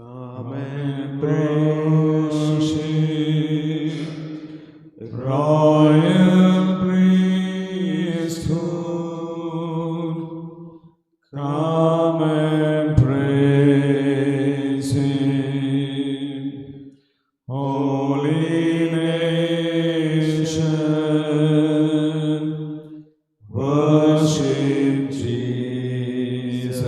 Come and worship, royal priesthood. Come and praise Him, holy nation. Worship Jesus,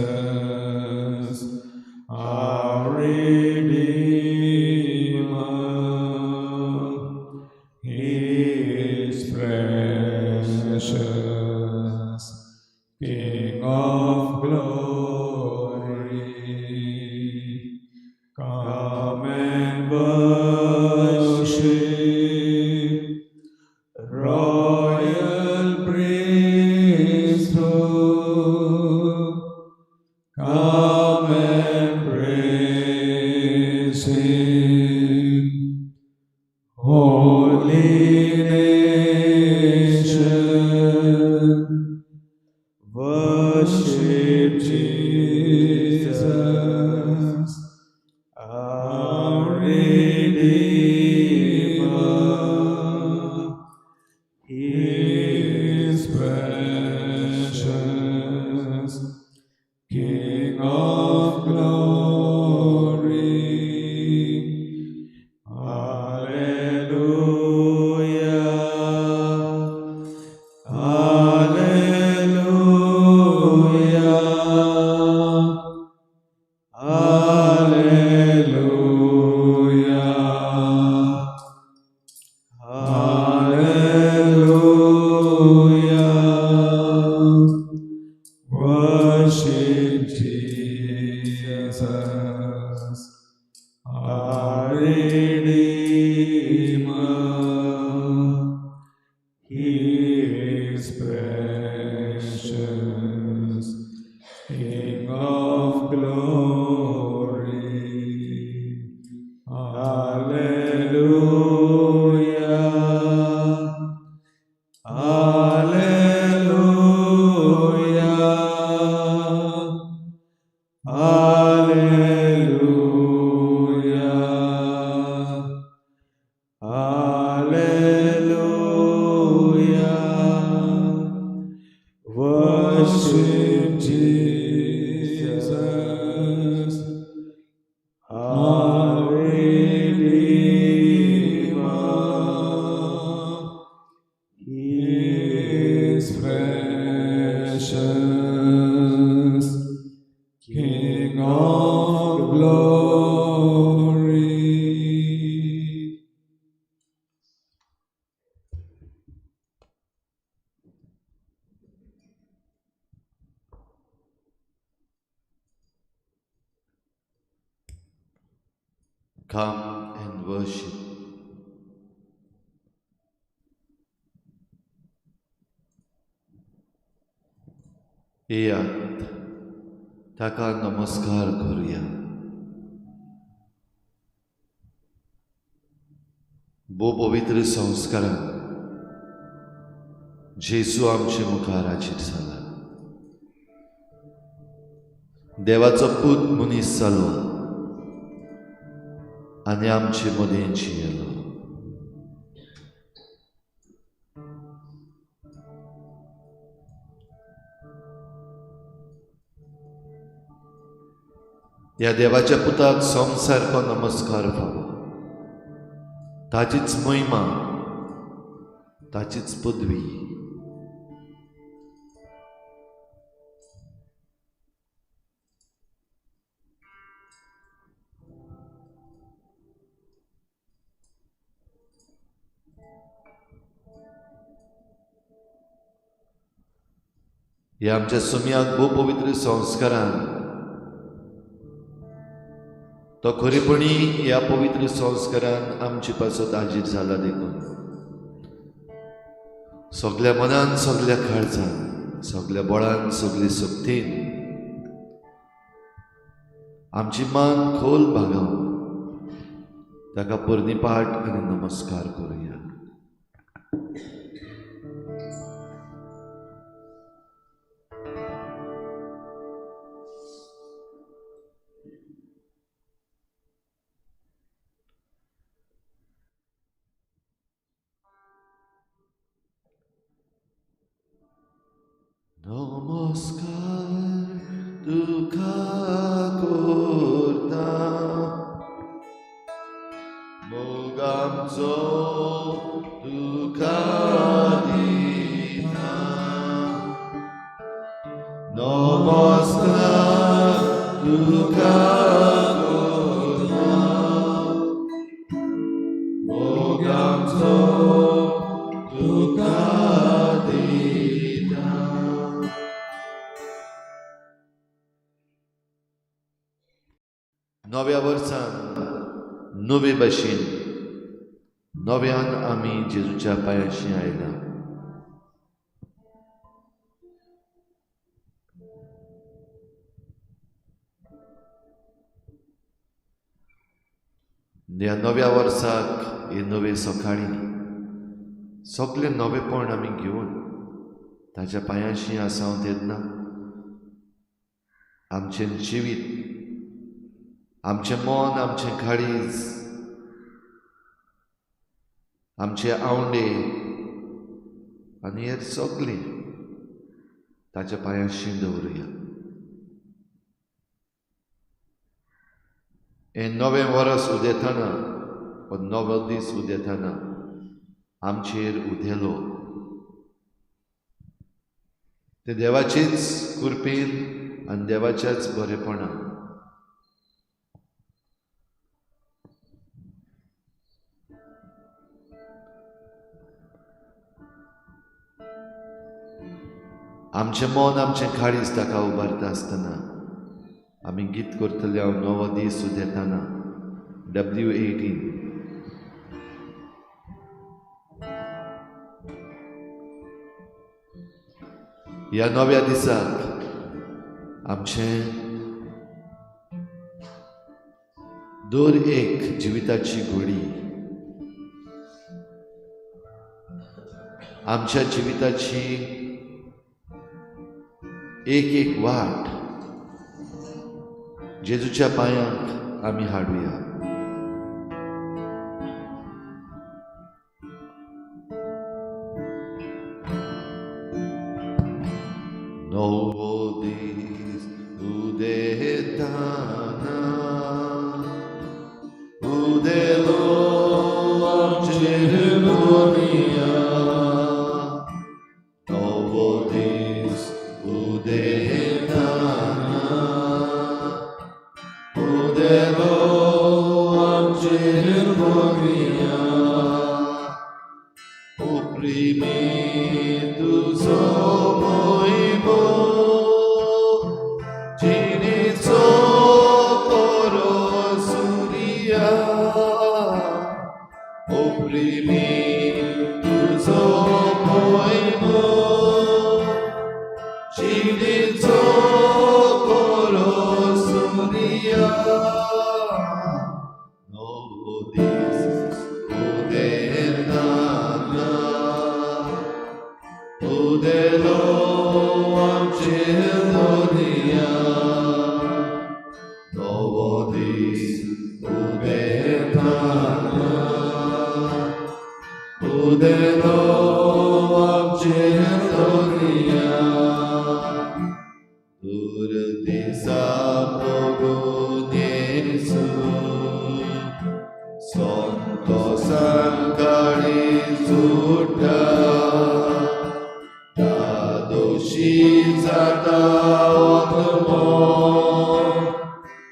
our Redeemer. He is precious, King of glory. Come and worship, royal priesthood. Come and praise Him, holy nation. Worship Jesus, our Redeemer. He is precious, King of glory. Alleluia, Alleluia, Alleluia, Alleluia. Worship Jesus, our Redeemer. He is precious, King of glory. Alleluia, Alleluia, Alleluia, Alleluia. Worship Jesus, our Redeemer. He is precious, King of glory. Come and worship. येयात, ताका नमस्कार करुया. भोव पवित्र संस्कारान जेजू आमचे मुखार हाजीर जाला. देवाचो पूत मनीस जालो आनी आमचे मदीं जियेलो. ह्या देवाच्या पुताक संवसारको नमस्कार फावो. ताचीच महिमा, ताचीच पदवी. ह्या आमच्या सुम्याक भोव पवित्र संस्कारान तो खरेपणी ह्या पवित्र संस्कारान आमचे पासत हाजीर जाला देखून सगल्या मनान, सगल्या काळजान, सगल्या बळान, सगळे शक्तीन आमची मान खोल भागावन ताका पर्णिपाठ आनी नमस्कार करुया. नमस्कार तुका करता, मोग आमचो तुका दिता. नमस्कार तुका करता, मोग आमचो तुका दिता. नव्या वर्सान नवे भाशेन नव्यान आमी जेजूच्या पांयाशी आयला. ह्या नव्या वर्साक हे नवे सकाळी सगळे नवेपण आमी घेवन ताच्या पांयाशी आसा तेन्ना आमचें जिवीत, आमचें मन, आमचें काळीज, आमचे आवंडे आनी हेर सगळें ताच्या पांयाशी दवरुया. हें नवें वर्स उदेतना हो नवो दीस उदेतना आमचेर उदेलो तें देवाचेच कृपेन आनी देवाच्याच बरेपणान. आमचें मन, आमचें काळीज ताका उबारता आसतना आमी गीत करतले हांव नवो दीस उदेतना W18. ह्या नव्या दिसाक आमचें दर एक जिविताची घोडी, आमच्या जिविताची एक एक वाट जेजूच्या पांयांक आमी हाडुया. नवो दीस उदेतना उदेलो आमचेर मोनिया, नवो दीस उदेतना उदेलो आमचेर मोनिया. Oprimi तुजो मोहिमो जिणेचो कोरो सुर्या, oprimi तुजो मोहिमो जिणेचो कोरो सुर्या. नवो दीस उदेतना उदेलो आमचेर मोनिया, नवो दीस उदेतना उदेलो आमचेर मोनिया. दूर दिसा बगून येसू संतोसान काळीज उठ्ठा, दोशी जाता आत्मो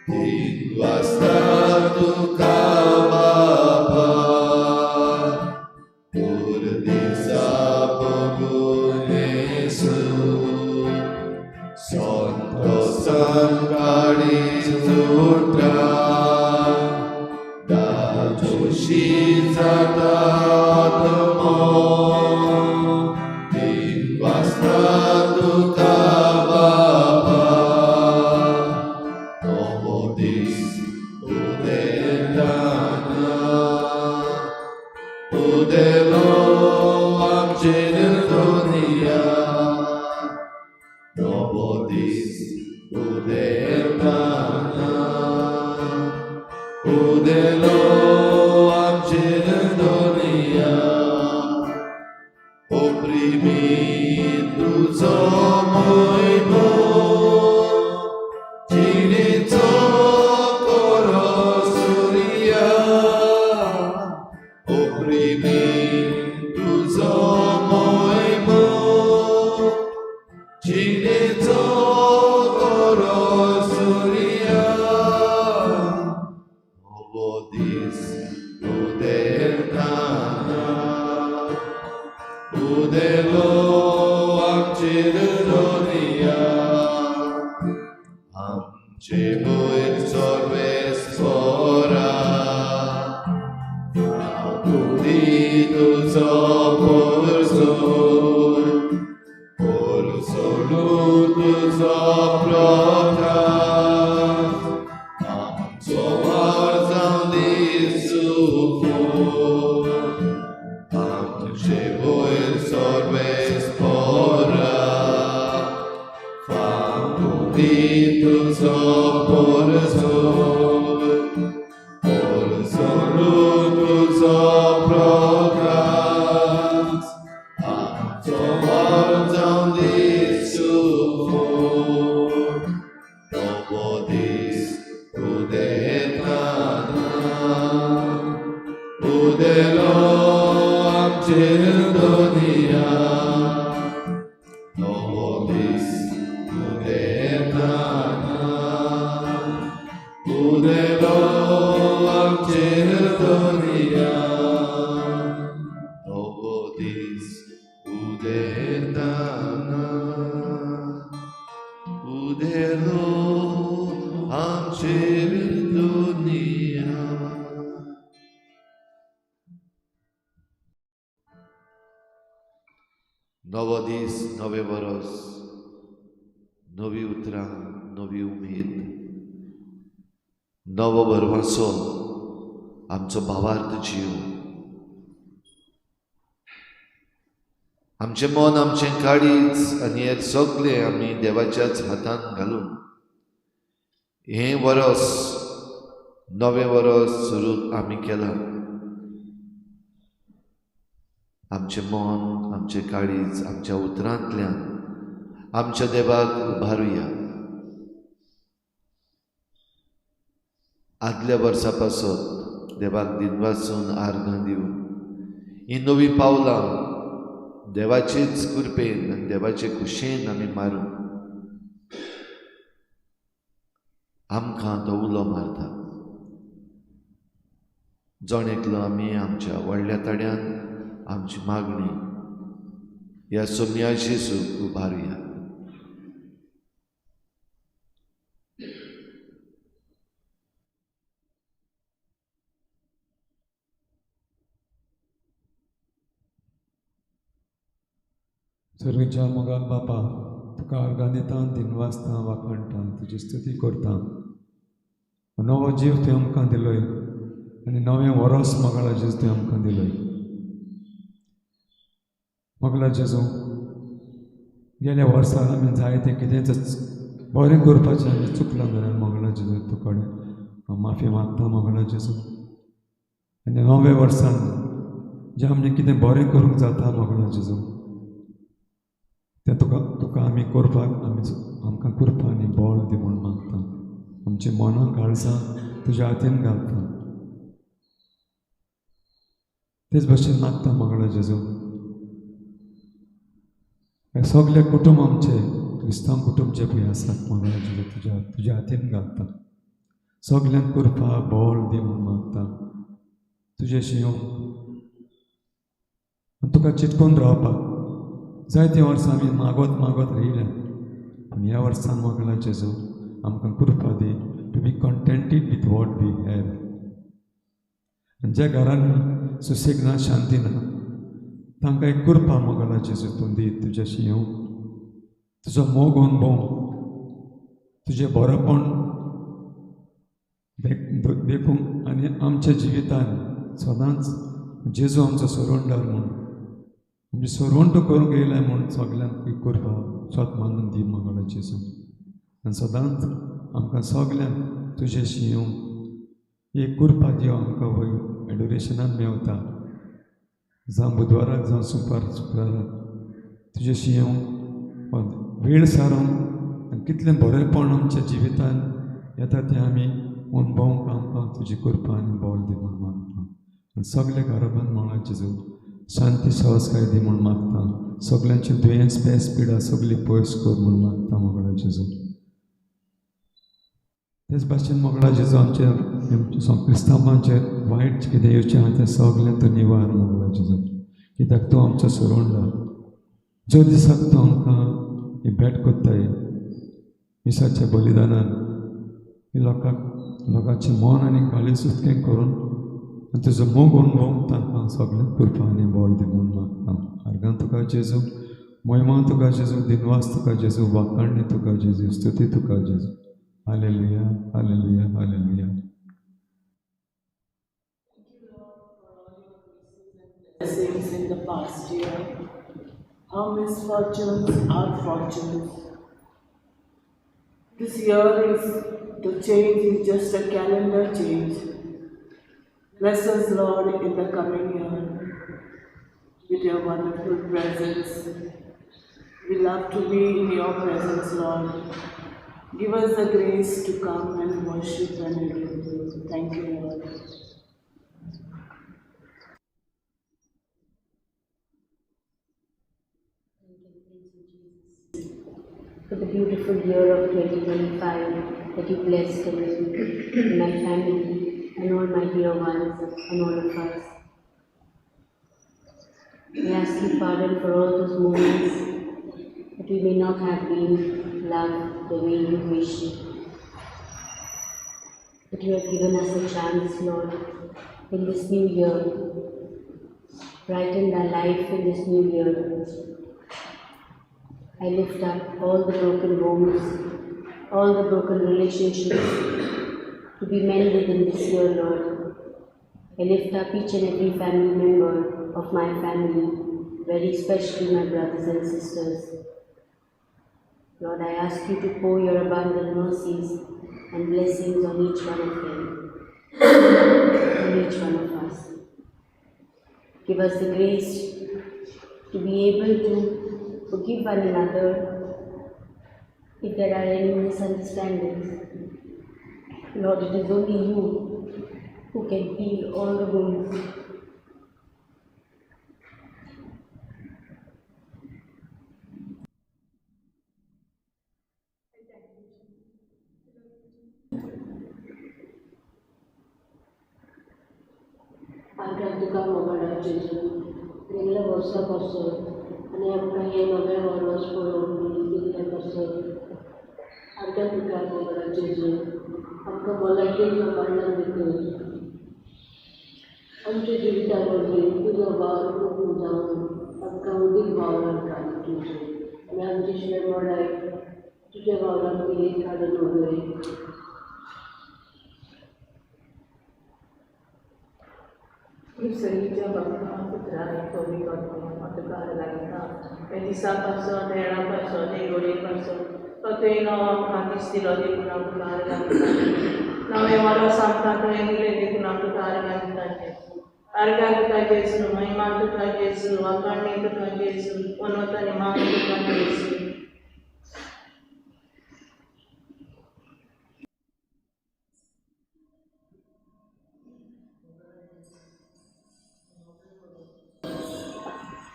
तीन वाजता तुका बाबा. दूर दिसा बगून येसू संतोसान काळीज उठ्ठा, दोशी जाता आत्मो तीन वाजता तुका बाबा. नवो दीस उदेतना उदेलो आमचेर दुनिया, नवो दीस उदेतना उदेलो आमचेर दुनिया. Oprimi तुजो मोहिमो नवो दीस उदेताना उदेलो आमचेर दोनिया आमचे वयर सर्वेस्परा फांकुदी तुजो पोरसूल पोरसोलू तुजो प्रकाश आमचो वार जावं दी सुफूल आमचे वयर सर्वेस्परा फांकुदी तुजो पोरसूल पोरसोलू तुजो प्रकाश आमचो वार जावं दी सुफूल नवो दीस उदेताना उदेलो आमचेर दोनिया नवो दीस उदेताना उदेलो आमचेर दोनिया नवो दीस उदेताना उदेलो आमचेर दुनिया. नवो दीस, नवें वरस, नवी उतरां, नवी उमेद, नवो भरवंसो, आमचो भावार्थ जीव. आमचें मन, आमचें काळीज आनी हेर सगळें आमी देवाच्याच हातान घालून हें वरस, नवें वरस सुरू आमी केलां. आमचें मन, आमचें काळीज, आमच्या उतरांतल्यान आमच्या देवाक उबारुया. आदल्या वर्सा पासत देवाक दिनवासून आर्गां दिवन ही नवीं पावलां देवाचेच कृपेन आनी देवाचे खुशेन आमी मारूं. आमकां तो उलो मारता. जण एकलो आमी आमच्या व्हडल्या तड्यान आमची मागणी ह्या सोम्या जेजूक उबारुया. सर्गीच्या मोगाल बापा, तुका आर्गां दिता, दिनवासता, वाखाणटा, तुजी स्तुती करता. नवो जीव तुवें आमकां दिलोय आनी नवें वरस मोगाळा जेजू तुवें आमकां दिलोय. मोगला जेजू, गेल्या वर्सा आमी जायतें कितेंच बरें करपाचें आमी चुकलां जाल्यार मोगला जेजू तुका कडेन हांव माफी मागता मोगला जेजू. आनी नव्या वर्सान जें आमचें कितें बरें करूंक जाता मोगला जेजू तें तुका तुका आमी करपाक आमी आमकां कृपा आनी बळ दी म्हूण मागता. आमच्या मनां काळजां तुज्या हातीन घालता. तेच भशेन मागता मोगला जेजू, हे सगळे कुटुंब आमचे क्रिस्तांव कुटुंब जे पळय आसात मोगला जेजू तुज्या तुज्या हातीन घालता. सगल्यांक कृपा बळ दी म्हूण मागता. तुजेशी येवंक आनी तुका चिटकून रावपाक जायतीं वर्सां आमी मागत मागत रायल्या, पूण ह्या वर्सान मोगला जेजू आमकां कृपा दी to be contented with what we have. आनी ज्या घरान सुसेग ना, शांती ना, तांकां एक कृपा मोगला जेजू तूं दी तुज्याशी येवंक, तुजो मोग अणभव, तुजें बरेपण देखूंक आनी आमच्या जिवितान सदांच जेजू आमचो सरोंडर म्हूण आमची सर्वंट करूंक येयलाय म्हूण सगल्यांक एक कृपा स्वत मानून दी मोगला जेजू. आनी सदांच आमकां सगल्यांक तुजेशी येवंक एक कृपा दी आमकां वयर एडोरेशनान मेवता, जावं बुधवाराक जावं सुपार शुक्राराक तुजेशी येवंक वेळ सारोवंक आनी कितलें बरेंपण आमच्या जिवितान येता तें आमी अणभवंक आमकां तुजी कृपा आनी बळ दी म्हूण मागता. आनी सगल्या घराब्यान मोळा जेजू शांती सहजकाय दी म्हूण मागता. सगल्यांचे दुयेंस पेस पिडा सगळी पयस कर म्हूण मागता मोगळा जेजू. तेच भाशेन मोगळा जेजू आमच्या क्रिस्तांवांचेर वायट कितें येवचें आहा तें सगळें तूं निवार मोगळा जेजू, कित्याक तूं आमचो सोरोंडार. जो दिसाक तूं आमकां ही भेट कोत्ताय मिसाच्या बलिदानान, ही लोकांक लोकांचें मन आनी काळीज उक्तें करून आनी तुजो मोग अणभवूंक तांकां सगळें कृपा आनी बळ दी म्हूण मागता. आर्गां तुका जेजू, महिमा तुका जेजू, दिनवास तुका जेजू, वाखाणणी तुका जेजू, स्तुती तुका जेजू. Hallelujah, hallelujah, hallelujah. Blessings in the past year, how misfortunes are fortunes. This year is the change is just a calendar change. Bless us, Lord, in the coming year with your wonderful presence. We love to be in your presence, Lord. Give us the grace to come and worship and adore you. Thank you, Lord. For the beautiful year of 2025 that you blessed me, my family, and all my dear ones, and all of us. We ask you pardon for all those moments that we may not have been loved the way you wish. But you have given us a chance, Lord, in this new year. Brighten our life in this new year. I lift up all the broken homes, all the broken relationships to be mended in this year, Lord. I lift up each and every family member of my family, very especially my brothers and sisters. Lord, I ask you to pour your abundant mercies and blessings on each one of them, on each one of us. Give us the grace to be able to forgive one another if there are any misunderstandings. Lord, it is only you who can heal all the wounds. आमकां तुका मोगाळा जेजू, गेल्ल्या वर्सा पासून आनी आमकां हें नवें वर्स पळोवंक दिल्लें पासून आमकां तुका मोगाळा जेजू, आमकां भलायकेन सांबाळ्ळा देखून आमच्या जिविता वरवीं तुजो वावर पूर्ण जावन आमकां उदीक वावरान घाल जेजू, आनी आमची शेमोडाय तुज्या वावरान पिळी काडून उडय. क्रिस्ताच्या बाबा पुत्रा आनी पवित्र आत्म्या तुका आर्गां हे दिसा पासून, हेळा पासून, हे घडये पासून तो तुवें नवो आमकां दीस दिलो देखून हांव तुका आर्गां दिता. नवें वर्स आमकां तुवें दिलें देखून हांव तुका आर्गां दिता जेजू. आर्गां तुका जेजू, महिमा तुका जेजू, वाखाणणी तुका जेजू, उन्नत आनी मान तुका जेजू.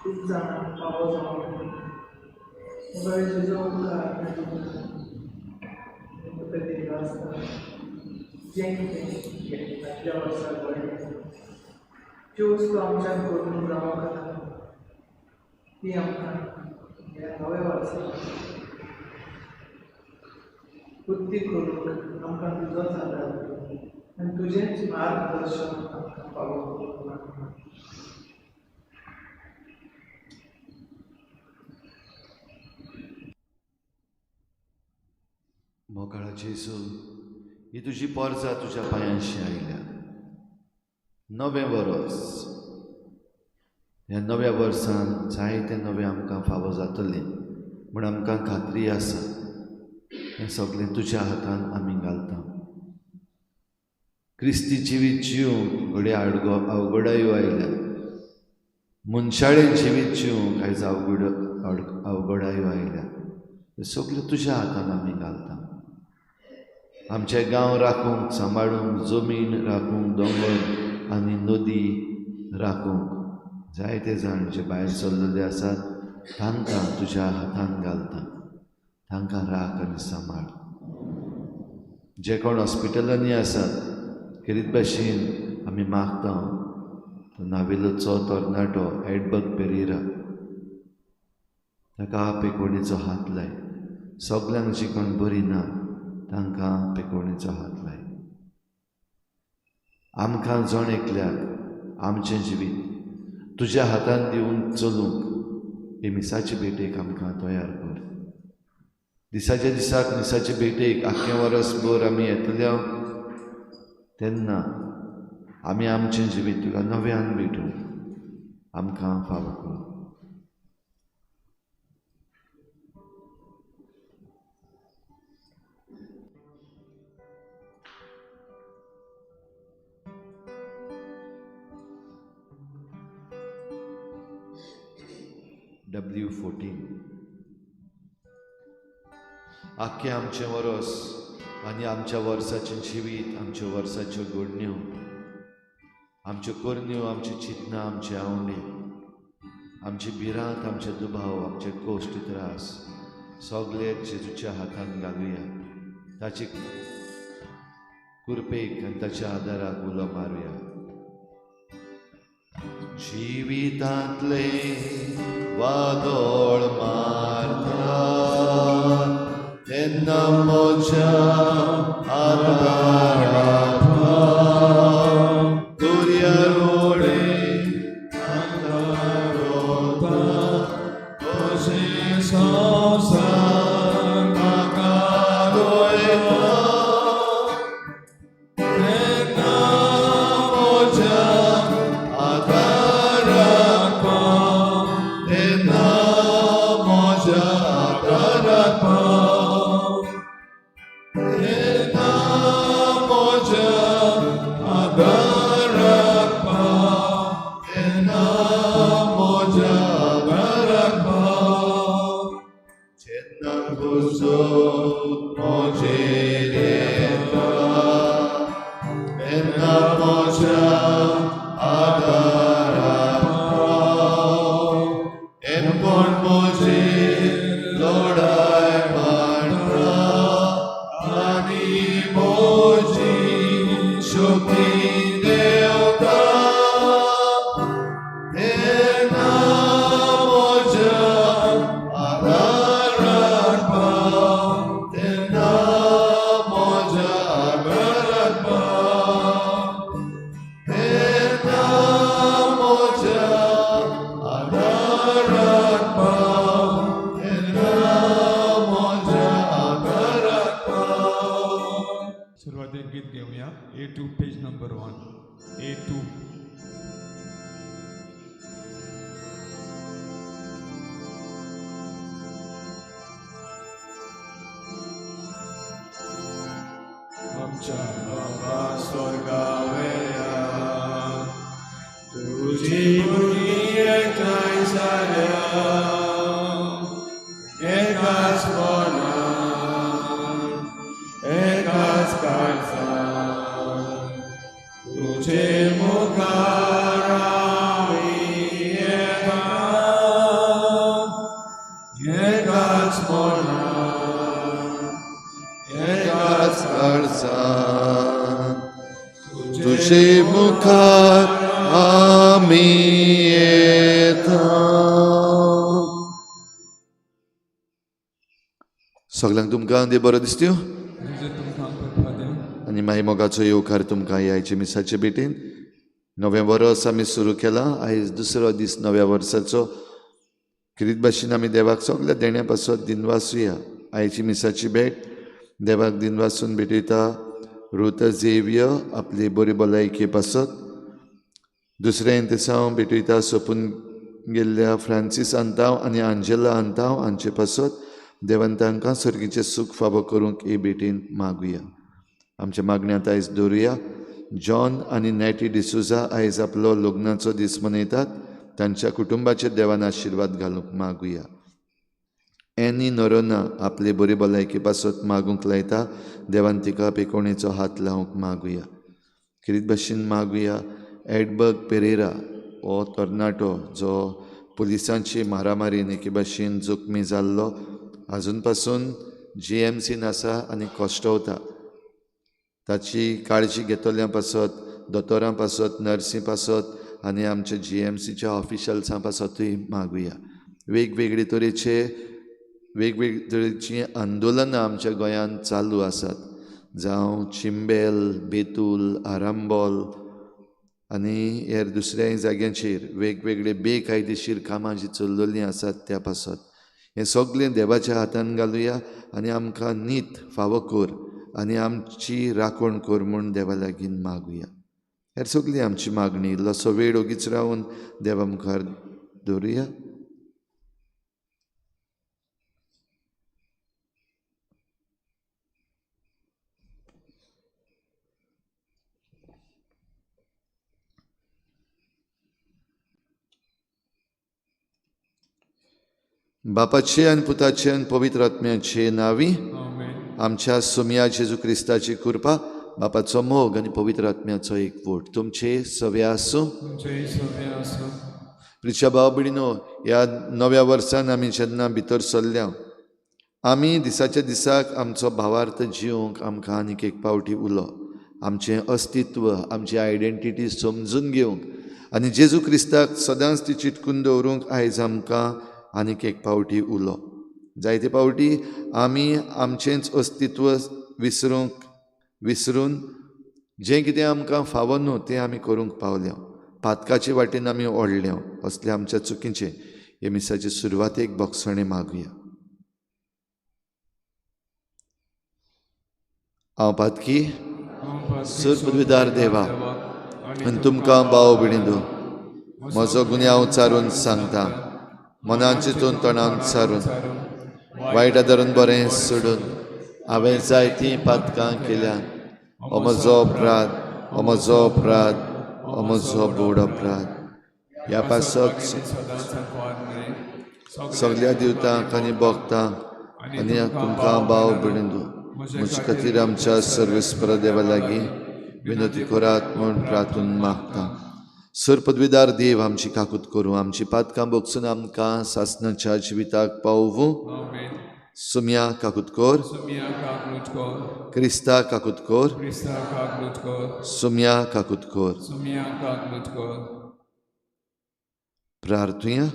खूब जाणांक फावो जावं बरें जेजू आमकां तुका दिल्लो आसता जें कितें फाटल्या वर्सा घडलें त्यो वस्तू आमच्यान करूंक जावंक ना ती आमकां ह्या नव्या वर्सा बुद्धी करूंक आमकां तुजोच आदार आनी तुजेंच मार्गदर्शन आमकां फावो करूंक मागता. मोगाळा जेजू, ही तुजी पोरसां तुज्या पांयांशी आयल्या. नवें वरस, ह्या नव्या वर्सान जायतें नवें आमकां फावो जातलें म्हूण आमकां खात्री आसा. हें सगळें तुज्या हातान आमी घालता. क्रिस्ती जिवीत जिवंक घडये अवघडायो आयल्या, मनशाळें जिवीत जिवंक आयज अवघडायो आयल्या. हें सगळें तुज्या हातान आमी घालता. आमचे गांव राखूंक, सांबाळूंक, जमीन राखूंक, दोंगर आनी नदी राखूंक जायते जाण जे भायर सरलेले आसात तांकां तुज्या हातान घालता. तांकां राख आनी सांबाळ. जे कोण हॉस्पिटलांनी आसात खेरीत भाशेन आमी मागता नावेलोचो तरणाटो एडबर्ग पेरेरा ताका पेकोवणेचो हात लाय. सगल्यांक जी कोण बरी ना तांकां पेकोवणेचो हात लाय. आमकां जण एकल्याक आमचें जिवीत तुज्या हातान दिवन चलूंक हे मिसाचे भेटेक आमकां तयार कर. दिसाच्या दिसाक मिसाचे भेटेक आख्खें वरस भर आमी येतल्या तेन्ना आमी आमचें जिवीत तुका नव्यान भेटूंक आमकां फावो कर. W14. आख्खें आमचें वरस आनी आमच्या वर्साचें जिवीत, आमच्या वर्साच्यो घडण्यो, आमच्यो करण्यो, आमची चिंतनां, आमचे आवडे, आमची भिरांत, आमचे दुबाव, आमचे कश्ट त्रास सगळे जेजूच्या हातान घालुया. ताची कृपेक आनी ताच्या आदाराक उलो मारुया. जिवितांतले वादळ मारता तेन्ना म्हज्या आदाराक दर्या रोडे अंधारोता कशें संवसार म्हाका रोयता तेन्ना म्हज्या आदाराक पाव, तेन्ना म्हज्या आदाराक पाव, तेन्ना म्हज्या आदाराक पाव, तेन्ना म्हज्या आदाराक पाव. जेन्ना घुसत म्हजेर येता तेन्ना म्हज्या आदाराक पाव. हेमकोण म्हजेर लढाय मांडटा आनी म्हजी शक्ती देंवता तेन्ना म्हज्या आदाराक पाव, तेन्ना म्हज्या आदाराक पाव, तेन्ना म्हज्या आदाराक पाव, तेन्ना म्हज्या आदाराक पाव. सुरवातेक गीत घेवया. A2, page number 1. A2. आमच्या बाबा स्वर्गावेल्या, तुजी भुरगीं एकठांय जाल्या एकाच मनान, एकाच काळजान, तुजे मुखार आमी येता एकाच मनान, एकाच काळजान, तुजे मुखार आमी येता. सगल्यांक तुमकां देव बरो दिसत्यो. जेजू तुमकां कृपा दिवं. आनी माई मोगाचो येवकार तुमकां आयचे मिसाचे भेटेन. नवें वर्स आमी सुरू केलां. आयज दुसरो दीस नव्या वर्साचो. खेरीत भाशेन आमी देवाक सगल्या देण्या पासत दिनवासुया. आयची मिसाची भेट देवाक दिनवासून भेटयता रुत झेवियर आपली बरी भलायके पासत. दुसरें इंतेसांव भेटयता सोंपून गेल्ल्या फ्रांसीस आंतांव आनी आंजेला आंतांव हांचे पासत. देवान तांकां सर्गीचें सूख फावो करूंक हे भेटेन मागुया. आमच्या मागण्यांत आयज दवरुया जॉन आनी नॅटी डिसुजा आयज आपलो लग्नाचो दीस मनयतात. तांच्या कुटुंबाचेर देवान आशिर्वाद घालूंक मागुया. एनी नोरोना आपले बरी भलायके पासत मागूंक लायता. देवान तिका पेकोणेचो हात लावंक मागुया. खेरीत भाशेन मागुया एडबर्ग पेरेरा हो तरणाटो जो पुलिसांची मारामारीन एके भाशेन जखमी जाल्लो, आजून पासून जीएमसीन आसा आनी कश्टवता. ताची काळजी घेतल्या पासत, दोतोरां पासत, नर्सी पासत आनी आमच्या GMCच्या ऑफिशल्सां पासतूय मागुया. वेगवेगळे तरेचे वेगवेगळे तरेचीं आंदोलनां आमच्या गोंयांत चालू आसात, जावं चिंबेल, बेतूल, आरांबोल आनी हेर दुसऱ्याय जाग्यांचेर वेगवेगळे बेकायदेशीर कामां जीं चल्लेलीं आसात त्या पासत हें सगळें देवाच्या हातान घालुया आनी आमकां नीत फावो कर आनी आमची राखण कर म्हूण देवा लागीं मागुया. हेर सगळी आमची मागणी इल्लोसो वेळ ओगीच रावन देवा मुखार दवरुया. बापाचे आनी पुताचे आनी पवित्र आत्म्याचे नांवी आमच्या सोमया जेजू क्रिस्ताची कृपा, बापाचो मोग आनी पवित्र आत्म्याचो एकवट तुमचे सवे आसूं. प्रिच्या भाव भयणीनो, ह्या नव्या वर्सान आमी जेन्ना भितर सरल्या आमी दिसाच्या दिसाक आमचो भावार्थ जिवंक आमकां आनीक एक पावटी उलो, आमचें अस्तित्व, आमची आयडेंटिटी समजून घेवंक आनी जेजू क्रिस्ताक सदांच ती चिटकून दवरूंक आयज आमकां आनीक एक पावटी उलो. जायते पावटी आमी आमचेंच अस्तित्व विसरून जें कितें आमकां फावो न्हू तें आमी करूंक पावल्या, पातकाचे वाटेन आमी ओडल्या. असल्या आमच्या चुकीचें हे मिसाचे सुरवातेक भोगसणें मागुया. हांव पातकी सरपदवीदार देवा आनी तुमकां भाव भयणींनो म्हजो गुन्यांव चारून सांगता, मनान चिंतून तोंडान सारून वायट आदारून बरें सोडून हांवें जायतीं पातकां केल्यात. हो म्हजो अपराध, हो म्हजो अपराध, हो म्हजो व्हड अपराध. ह्या पासत सगल्या दिवतांक आनी भोगतांक आनी तुमकां भाव भयणींनो म्हजे खातीर आमच्या सर्वेस्पर देवा लागीं विनंती करात म्हूण प्रार्थून मागता. सर पदवीदार देव आमची काकूत करूं, आमची पातकां भोगसून आमकां सासणाच्या जिविताक पावोवूं. सुम्या काकूत कर, क्रिस्ता काकूत कर, सुम्या काकूत कर. प्रार्थुया.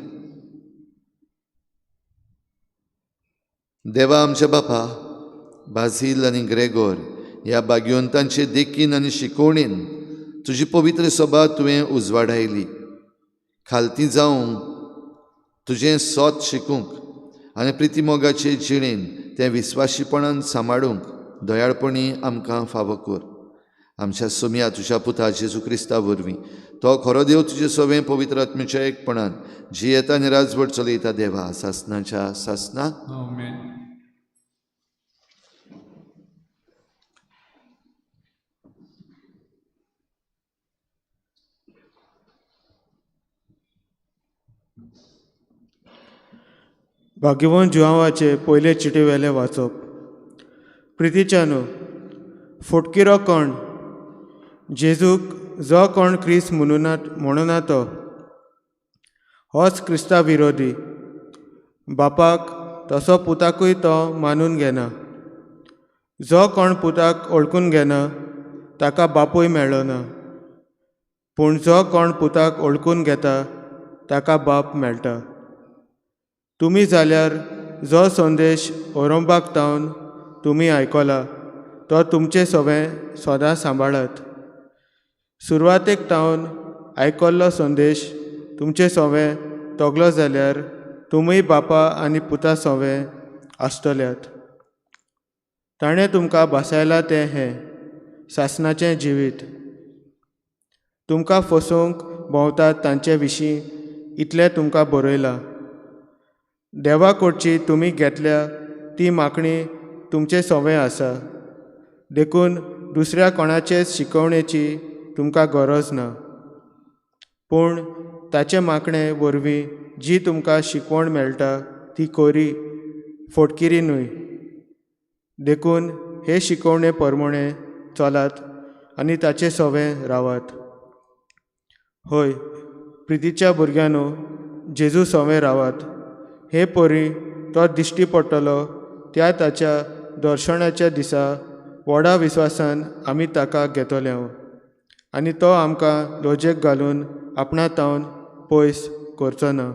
देवा आमच्या बापा, बाझील आनी ग्रेगोर ह्या भाग्यवंतांचे देखीन आनी शिकवणीन तुजी पवित्र सभा तुवें उजवाडायली. खालती जावंक तुजें सोत शिकूंक आनी प्रितीमोगाचे जिणेन तें विस्वाशीपणान सांबाळूंक दयाळपणी आमकां फावो कर. आमच्या सोमया तुज्या पुता जेजू क्रिस्ता वरवीं तो खरो देव तुजे सवें पवित्र आत्म्याच्या एकपणान जियेता आनी राजवट चलयता देवा सासनाच्या सासना. भाग्यवंत जुआंवाचे पयले चिटी वेले वाचप. प्रितीच्यानो, फटकिरो कोण जेजूक जो कोण क्रिस्त म्हणुना तो होच क्रिस्ता विरोधी. बापाक तसो पुताकूय तो मानून घेना. जो कोण पुताक ओळखून घेना ताका बापूय मेळना, पूण जो कोण पुताक ओळखून घेता ताका बाप मेळटा. तुमी जाल्यार जो संदेश ओरंबाक तावन तुमी आयकला तो तुमचे सवें सदां सांबाळात. सुरवातेक तावन आयकल्लो संदेश तुमचे सवें तगलो जाल्यार तुमी बापा आनी पुता सवें आसतल्यात. ताणें तुमकां भासायलां तें हें सासणाचें जिवीत. तुमकां फसोवंक भोंवतात तांचे विशीं इतलें तुमकां बरयलां. देवा कडची तुमी घेतल्या ती मागणी तुमचे सवें आसा, देखून दुसऱ्या कोणाचेच शिकवणेची तुमकां गरज ना. पूण ताचे मागणे वरवीं जी तुमकां शिकवण मेळटा ती कोरी फटकिरी न्हय. देखून हे शिकवणे प्रमाणे चलात आनी ताचे सवें रावात. हय प्रितीच्या भुरग्यांनो, जेजू सवें रावात. हे परी तो दिश्टी पडटलो त्या ताच्या दर्शनाच्या दिसा व्हडा विस्वासान आमी ताका घेतले आनी तो आमकां लजेक घालून आपणा तावन पयस करचो ना.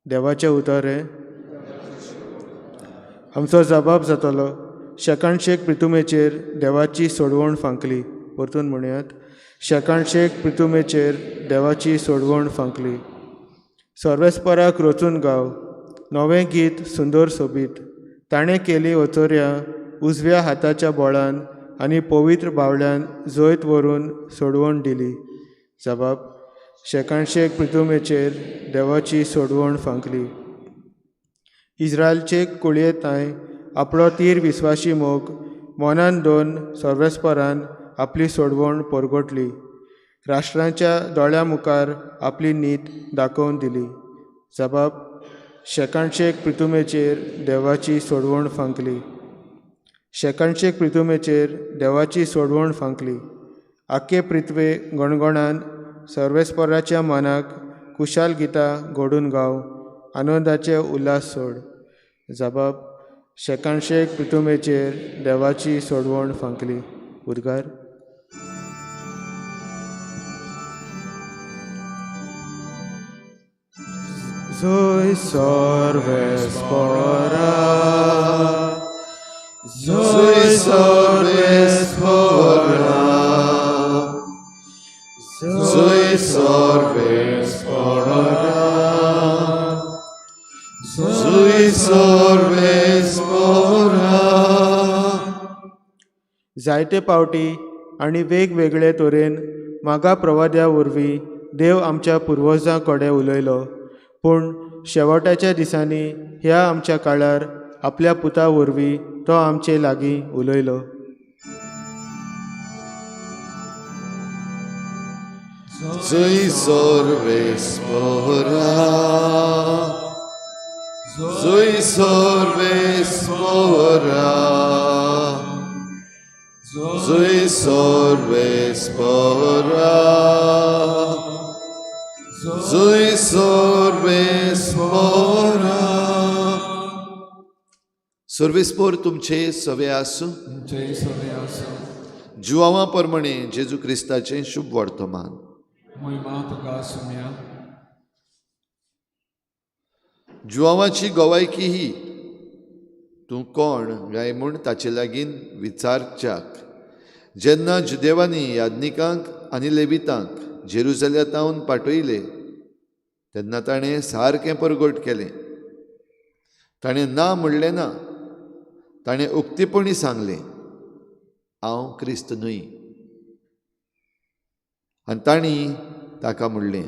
देवाचें उतर हें आमचो जबाब जातलो. शेकानशेक प्रितुमेचेर देवाची सोडवण फांकली. परतून म्हणयात, शेकानशेक प्रितुमेचेर देवाची सोडवण फांकली. सर्वेस्पराक रचून गाव नवें गीत सुंदर सोबीत. ताणें केली ओचोऱ्या उजव्या हाताच्या बोळान आनी पवित्र बावल्यान जैत व्हरून सोडवण दिली. जबाब, शेकानशेक प्रितुमेचेर देवाची सोडवण फांकली. इस्रायलचे कुळये तांय आपलो तीर विस्वाशी मोग मनान दोन सर्वेस्परान आपली सोडवण परगटली. राष्ट्रांच्या दोळ्या मुखार आपली नीत दाखोवन दिली. जबाब, शेकानशेक प्रितुमेचेर देवाची सोडवण फांकली. शेकानशेक प्रितुमेचेर देवाची सोडवण फांकली. आख्खे पृथ्वे गणगणान सर्वेस्पराच्या मनाक कुशाल गितां घडून गाव आनंदाचे उल्हास सोड. जबाब, शेकानशेक प्रितुमेचेर देवाची सोडवण फांकली. उद्गार. जय सर्वेस्परा, जय सर्वेस्परा, जय सर्वेस्परा, जय सर्वेस्परा. जायते पावटी आनी वेगवेगळे तरेन मागा प्रवाद्या वरवीं देव आमच्या पुर्वजां कडेन उलयलो, पूण शेवटाच्या दिसांनी ह्या आमच्या काळार आपल्या पुता वरवीं तो आमचे लागीं उलयलो. जय सर्वेस्परा, जय सर्वेस्परा, जय सर्वेस्परा, जय सर्वेस्परा. सर्वेस्पर तुमचे सवे आसूं. तुमचे सवे आसूं. जुवांवा प्रमाणे जेजू क्रिस्ताचें शुभ वर्तमान. महिमा तुका सुम्या. जुवांवाची गवायकी ही, तूं कोण गाय म्हूण ताचे लागीं विचारच्याक जेन्ना जुदेवांनी याज्ञिकांक आनी लेवितांक जेरुजलेमांत पाठयले तेन्ना ताणें सारकें परगट केलें. ताणें ना म्हणलें ना, ताणें उक्तेपणी सांगलें, हांव क्रिस्त न्हय. आनी तांणी ताका म्हणलें,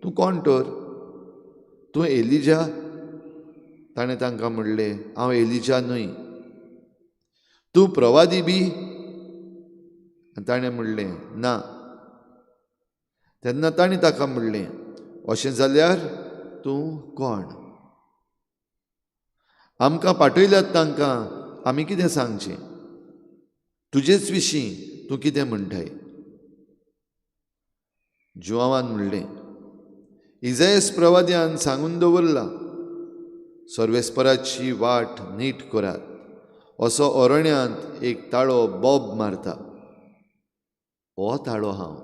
तूं कोण तर? तूं एलिजा? ताणें तांकां म्हणलें, हांव एलिजा न्हय. तूं प्रवादी बी? आनी ताणें म्हणलें, ना. तेन्ना तांणी ताका म्हणलें, अशें जाल्यार तूं कोण? आमकां पाठयल्यात तांकां आमी कितें सांगचें? तुजेच विशीं तूं कितें म्हणटाय? जुवांवान म्हणलें, इजायस प्रवाद्यान सांगून दवरलां, सर्वेस्पराची वाट नीट करात, असो अरण्यांत एक ताळो बोब मारता, हो ताळो हांव.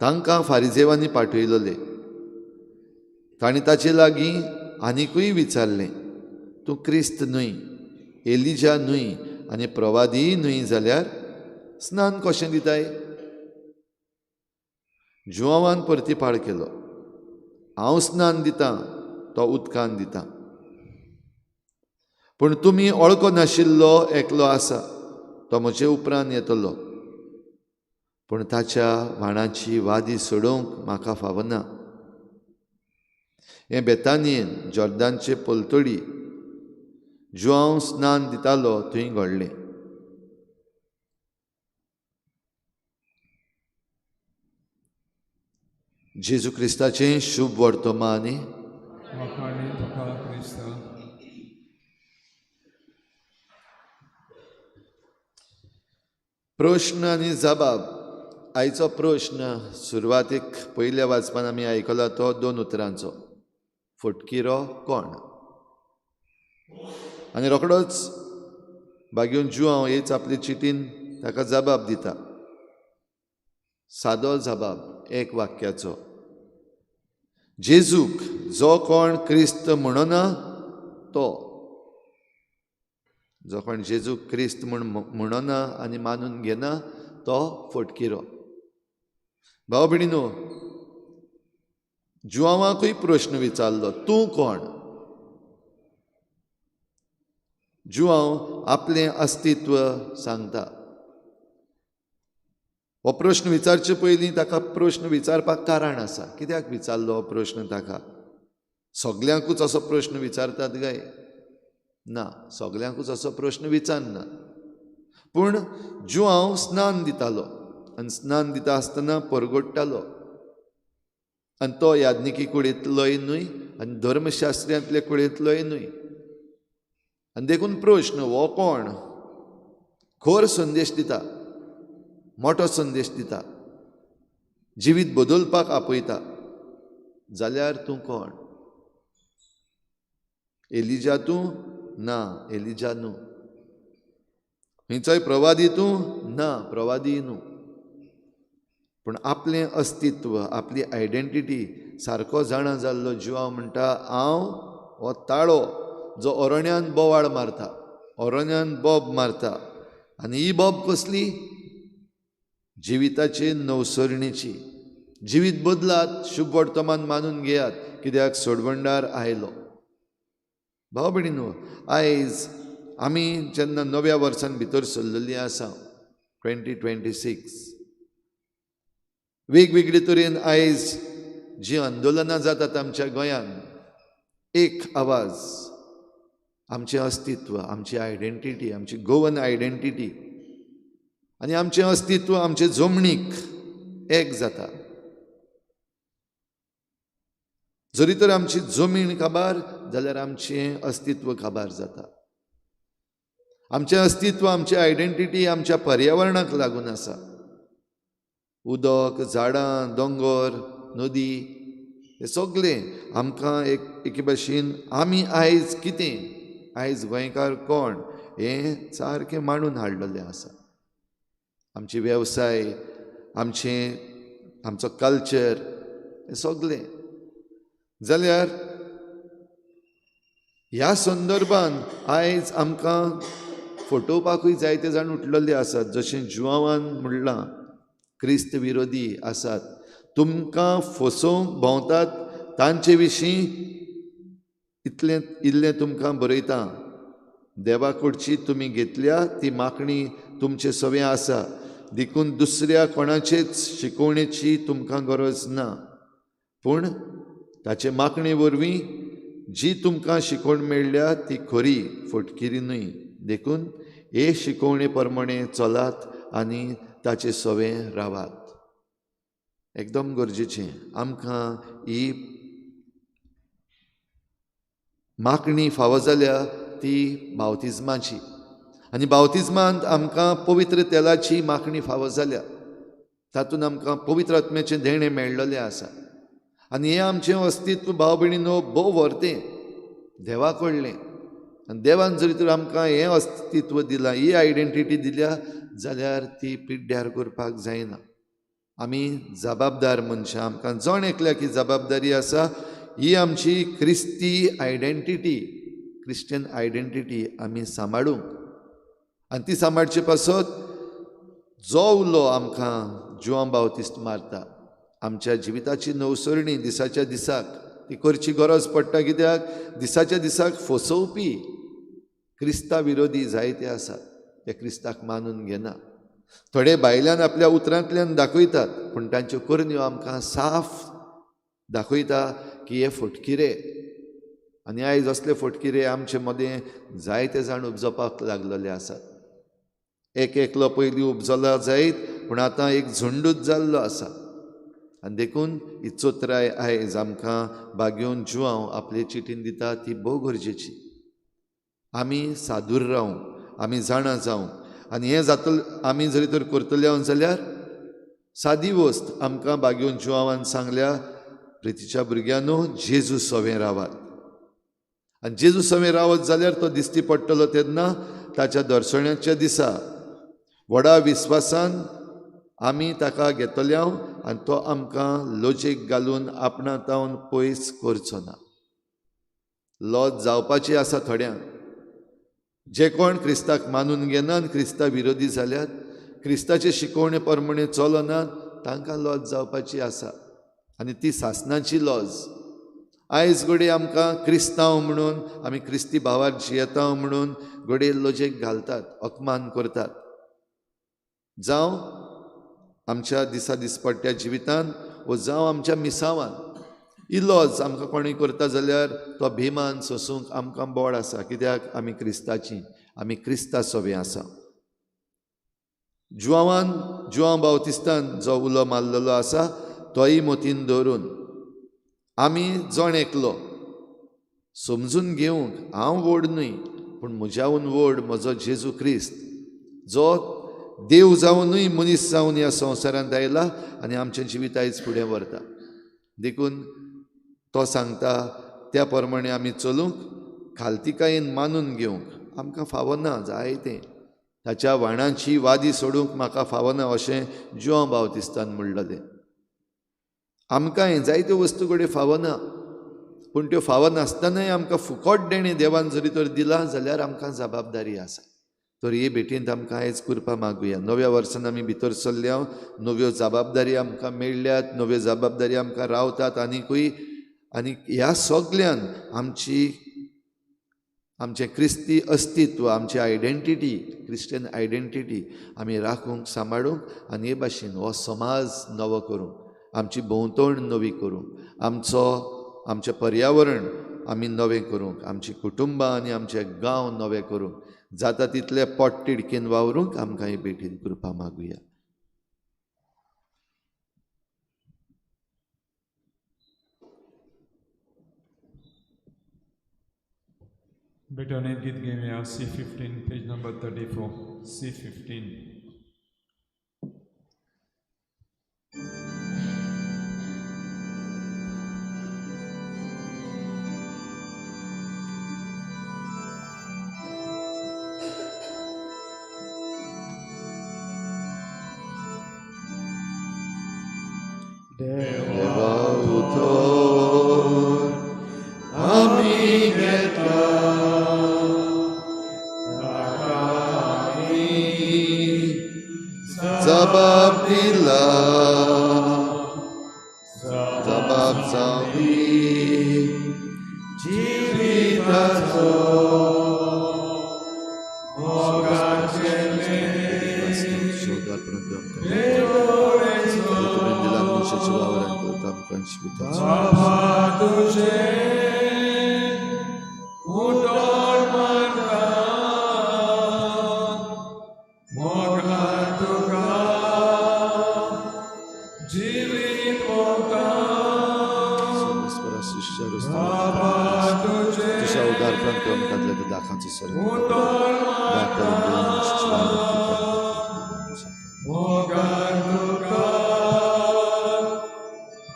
तांकां फारिजेवांनी पाठयलोले. तांणी ताचे लागीं आनिकूय विचारलें, तूं क्रिस्त न्हय, एलिजा न्हय आनी प्रवादीय न्हय जाल्यार स्नान कशें दिताय? जुवांवान परतीपाळ केलो, हांव स्नान दितां, तो उदकान दिता, पूण तुमी ओळखो नाशिल्लो एकलो आसा, तो म्हजे उपरांत येतलो, पूण ताच्या व्हाणाची वादी सोडोवंक म्हाका फावना. हें बेतानियेन जॉर्दानचे पलतडी जुवांव स्नान दितालो थंय घडलें. जेजू क्रिस्ताचें शुभ वर्तमान. प्रश्न आनी जबाब. आयचो प्रश्न सुरवातेक पयल्या वाचपान आमी आयकला तो दोन उतरांचो, फटकिरो कोण? आनी रोखडोच बागेवन जुआंव हेच आपले चिटीन ताका जबाब दिता. सादो जबाब एक वाक्याचो. जेजूक जो कोण क्रिस्त म्हणना तो, जो कोण जेजूक क्रिस्त म्हूण म्हणना आनी मानून घेना तो फटकिरो. भाव भयणीनो, जुआंवाकूय प्रश्न विचारलो, तूं कोण? जुआंव आपलें अस्तित्व सांगता. हो प्रश्न विचारचे पयलीं ताका प्रश्न विचारपाक कारण आसा. कित्याक विचारलो हो प्रश्न ताका? सगल्यांकूच असो प्रश्न विचारतात काय? ना, सगल्यांकूच असो प्रश्न विचारना. पूण जुआंव स्नान दितालो आनी स्नान दिता आसतना परगोडटालो आनी तो याज्ञिकी कुळेंतलोय न्हय आनी धर्मशास्त्र्यांतले कुळेंतलोय न्हय. आनी देखून प्रश्न हो कोण खर संदेश दिता, मोठो संदेश दिता, जिवीत बदलपाक आपयता. जाल्यार तूं कोण? एलिजा तूं? ना, एलिजा न्हू. खंयचोय प्रवादी तूं? ना, प्रवादी न्हू. पूण आपलें अस्तित्व, आपली आयडेंटिटी सारको जाणा जाल्लो जुआंव म्हणटा, हांव हो ताळो जो अरण्यान बोवाळ मारता, अरण्यान बोब मारता. आनी ही बोब कसली? जिविताचे नवसरणीची. जिवीत बदलात, शुभ वर्तमान मानून घेयात, कित्याक सोडवणदार आयलो. भाव भयणीनो, आयज आमी जेन्ना नव्या वर्सान भितर सरलेली आसा, 2026, वेगवेगळे तरेन आयज जीं आंदोलनां जातात आमच्या गोंयांत, एक आवाज, आमचें अस्तित्व, आमची आयडेंटिटी, आमची गोवन आयडेंटिटी आनी आमचें अस्तित्व आमचे जमनीक एक जाता. जरी तर आमची जमीन काबार जाल्यार आमचें अस्तित्व काबार जाता. आमचें अस्तित्व, आमची आयडेंटिटी आमच्या पर्यावरणाक लागून आसा. उदक, झाडां, दोंगर, नदी, हें सगळें आमकां एक एके भाशेन आमी आयज कितें, आयज गोंयकार कोण हें सारकें मांडून हाडलेलें आसा. आमचे वेवसाय, आमचो कल्चर, हें सगळें. जाल्यार ह्या संदर्भान आयज आमकां फटोवपाकूय जायते जाण उठलेले आसात. जशें जुआंवान म्हणलां, क्रिस्त विरोधी आसात, तुमकां फसोवंक भोंवतात, तांचे विशीं इतलें इल्लें तुमकां बरयता. देवा कडची तुमी घेतल्या ती मागणी तुमचे सवें आसा, देखून दुसऱ्या कोणाचेच शिकोवणेची तुमकां गरज ना. पूण ताचे मागणे वरवीं जी तुमकां शिकवण मेळ्ळ्या ती खरी, फटकिरी न्हय. देखून हे शिकवणे प्रमाणे चलात आनी ताचे सवें रावात. एकदम गरजेचें आमकां ही मागणी फावो जाल्या ती बावतिज्माची. आनी बावतिज्मांत आमकां पवित्र तेलाची मागणी फावो जाल्या, तातूंत आमकां पवित्र आत्म्याचें देणें मेळ्ळेलें आसा. आनी हें आमचें अस्तित्व भाव भयणीनो भोव व्हरतें, देवा कडलें. आनी देवान जरी तर आमकां हें अस्तित्व दिलां, ही आयडेंटिटी दिल्या, जाल्यार ती पिड्ड्यार करपाक जायना. आमी जबाबदार मनशां, आमकां जण एकल्याक ही जबाबदारी आसा. ही आमची क्रिस्ती आयडेंटिटी, क्रिश्चन आयडेंटिटी आमी सांबाळूंक. आनी ती सांबाळचे पासत जो उलो आमकां जुआंव बावतिस्त मारता, आमच्या जिविताची नवसरणी दिसाच्या दिसाक ती करची गरज पडटा. कित्याक दिसाच्या दिसाक फसोवपी क्रिस्ता विरोधी जायते आसात, ते क्रिस्ताक मानून घेना. थोडे भायल्यान आपल्या उतरांतल्यान दाखयतात, पूण तांच्यो करण्यो आमकां साफ दाखयता की हे फटकिरे. आनी आयज असले फटकिरे आमचे मदें जायते जाण उपजपाक लागलेले आसात. एक एकलो पयलीं उपजला जायत, पूण आतां एक झुंडूच जाल्लो आसा. आनी देखून ही चोत्राय आयज आमकां बागेवन जुआंव आपले चिटीन दिता ती भोव गरजेची. आमी सादूर रावूं, आमी जाणा जावं. आनी हें जातलें आमी जरी तर करतले जाल्यार सादी वस्त आमकां बागेवन जुआंवान सांगल्या, प्रितीच्या भुरग्यांनो, जेजू सवें रावात. आनी जेजू समें रावत जाल्यार तो दिश्टी पडटलो तेन्ना ताच्या दर्शनाच्या दिसा व्हडा विस्वासान आमी ताका घेतल्या आनी तो आमकां लजेक घालून आपणा तावन पयस करचो ना. लज जावपाची आसा थोड्यांक, जे कोण क्रिस्ताक मानून घेनात, क्रिस्ता विरोधी जाल्यात, क्रिस्ताचे शिकवणे प्रमाणे चलनात, तांकां लज जावपाची आसा आनी ती सासणाची लज. आयज घडये आमकां क्रिस्तांव म्हणून, आमी क्रिस्ती भावार जियेता म्हणून घडये लजेक घालतात, अपमान करतात. जावं आमच्या दिसा दिसपट्ट्या जिवितान वो जावं आमच्या मिसावान ही लज आमकां कोणूय करता जाल्यार तो अभिमान सोसूंक आमकां बोड आसा, कित्याक आमी क्रिस्ताची, आमी क्रिस्ता सोबें आसा. जुआवान, जुआंव बावतिस्तान जो उलो मारलेलो आसा तोय मतीन दवरून आमी जण एकलो समजून घेवंक, हांव व्हड न्हय पूण म्हज्याहून व्हड म्हजो जेजू क्रिस्त, जो देव जावनूय मनीस जावन ह्या संवसारांत आयला आनी आमचें जिवीत आयज फुडें व्हरता. देखून तो सांगता त्या प्रमाणे आमी चलूंक, खालतिकायेन मानून घेवंक आमकां फावना जायतें, ताच्या वाणांची वादी सोडूंक म्हाका फावना अशें जुआंव बावतिस्तान म्हणलेलें. आमकांय जायत्यो वस्तू कडेन फावना, पूण त्यो फावनासतनाय आमकां फुकट देणें देवान जरी तर दिलां जाल्यार आमकां जबाबदारी आसा. तर हे भेटींत आमकां आयज कृपा मागुया. नव्या वर्सान आमी भितर सरल्या, नव्यो जबाबदारी आमकां मेळ्ळ्यात, नव्यो जबाबदारी आमकां रावतात आनीकूय, आनी ह्या सगल्यान आमची, आमचें क्रिस्ती अस्तित्व, आमची आयडेंटिटी, क्रिस्टियन आयडेंटिटी आमी राखूंक, सांबाळूंक आनी हे भाशेन हो समाज नवो करूंक, आमची भोंवतण नवी करूंक, आमचो आमचें पर्यावरण आमी नवें करूंक, आमची कुटुंबां आनी आमचे गांव नवे करूंक, जाता तितले पोटतिडकीन वावरूंक आमकां हे भेटीन कृपा मागुया. बेटाने गीत घेवया C15 page number 34, C15. देवा उतर आमी घेतला ताका आमी जबाब दिला, जबाब जावं दी जिविताचो बाबा तुझे उतर मानता मोगान तुका जिवीत वता बाबा तुझे उतर मानता मोगान तुका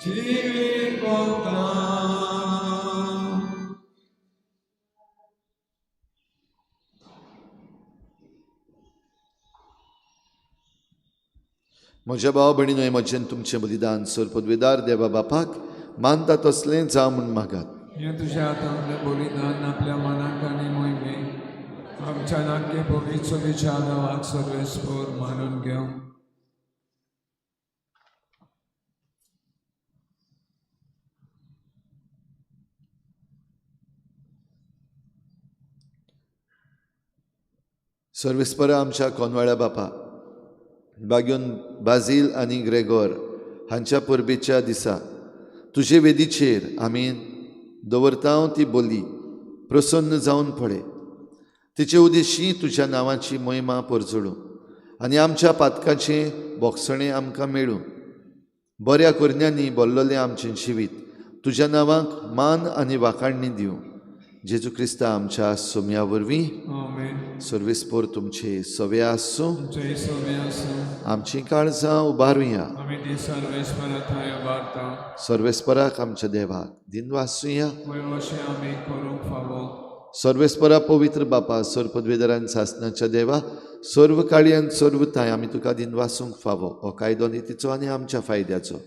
जिवीत वता. म्हज्या भाव भयणीनो, म्हजें तुमचें बलिदान सर पदवेदार देवा बापाक मानता तसलें जावं म्हूण मागात. हें तुज्या हातांतलें बलिदान आपल्या मनाक आनी मोहिमे आमच्या नाक्य पवित्र विचार नांवाक सर्वेस्पर मानून घेवं. सर्वेस्परा आमच्या कोनवाळ्या बापा, बाग्योन बाजील आनी ग्रेगोर हांच्या परबेच्या दिसा तुजे वेदीचेर आमी दवरता ती बोली प्रसन्न जावन पळय, तिचे उदेशी तुज्या नांवाची महिमा परजळूं आनी आमच्या पातकाचें बोगसणें आमकां मेळूं. बऱ्या करण्यांनी बोल्लोलें आमचें जिवीत तुज्या नांवाक मान आनी वाखाणणी दिवं, जेजू क्रिस्ता आमच्या सोम्या वरवीं। आमेन। सर्वेस्पोर तुमचे सवे आसूं। तुमचे सवे आसूं। आमची काळजां उबारुया। आमी ती सर्वेस्परा थंय उबारता। सर्वेस्पराक आमच्या देवाक दिनवासुया। वय अशें आमी करूंक फावो। सर्वेस्परा पवित्र बापा, सर्व पदवेदारान सासनाच्या देवा, सर्व काळयान सर्व थांय आमी तुका दिनवासूंक फावो। हो कायदो नितीचो आनी आमच्या फायद्याचो।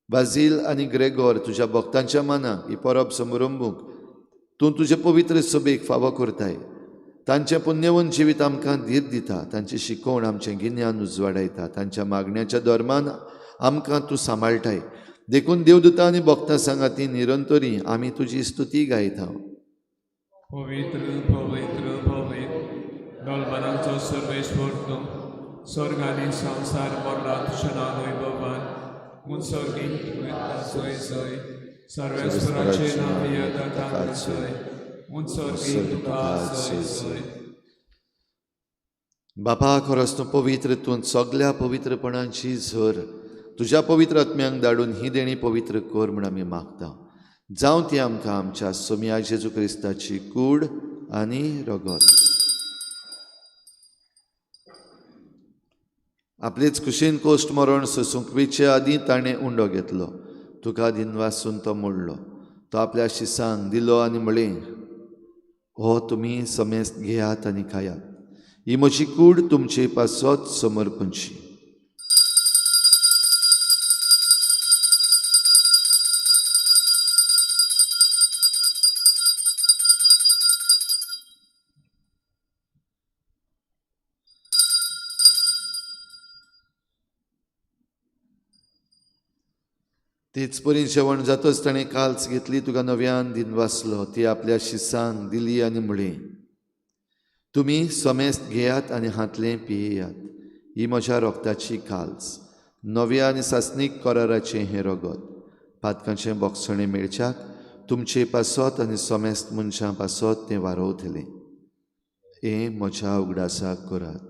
बाजील आनी ग्रेगोर तुज्या भक्तांच्या मनाक ही परब समरंबूंक तूं तुजे पवित्र सभेक फावो करताय। तांचें पुण्यवंत जिवीत आमकां धीर दिता, तांची शिकवण आमचें गिन्यान उजवाडायता, तांच्या मागण्याच्या धर्मान आमकां तूं सांबाळटाय। देखून देवदूता आनी भक्तां सांगाती निरंतरी आमी तुजी स्तुती गायता। पवित्र पवित्र पवित्र दलबरांचो सर्वेश्वर तूं, स्वर्ग आनी संवसार भरला तुज्या नांव वैभवान। उत्सर्गीक जय जय सर्वेश्वराचे नांव येता जय, उत्सर्गीक तुका जय जय। बापा, खरोच तूं पवित्र, तूं सगल्या पवित्रपणाची झर। तुज्या पवित्र आत्म्यांक धाडून ही देणी पवित्र कर म्हूण आमी मागता। जावं ती आमकां आमच्या सोम्या जेजू क्रिस्ताची कूड आनी रगत। आपलेच कुशीन कोश्ट मरण सोसूंक वेचे आदीं ताणें उंडो घेतलो, तुका दिनवासून तो मोडलो, तो आपल्या शिसांक दिलो आनी म्हळें, हो तुमी समेस्त घेयात आनी खायात, ही म्हजी कूड तुमचे पासत समर्पणची। तीच परी जेवण जातच ताणें काल्स घेतली, तुका नव्यान दिनवासलो, ती आपल्या शिसांक दिली आनी म्हळें, तुमी समेस्त घेयात आनी हांतलें पियेयात, ही म्हज्या रोगताची काल्स, नव्या आनी सासणीक कराराचें हें रगत, पातकांचें बोगसणें मेळच्याक तुमचे पासत आनी समेस्त मनशां पासत तें वारोवतलें। हें म्हज्या उगडासाक करात।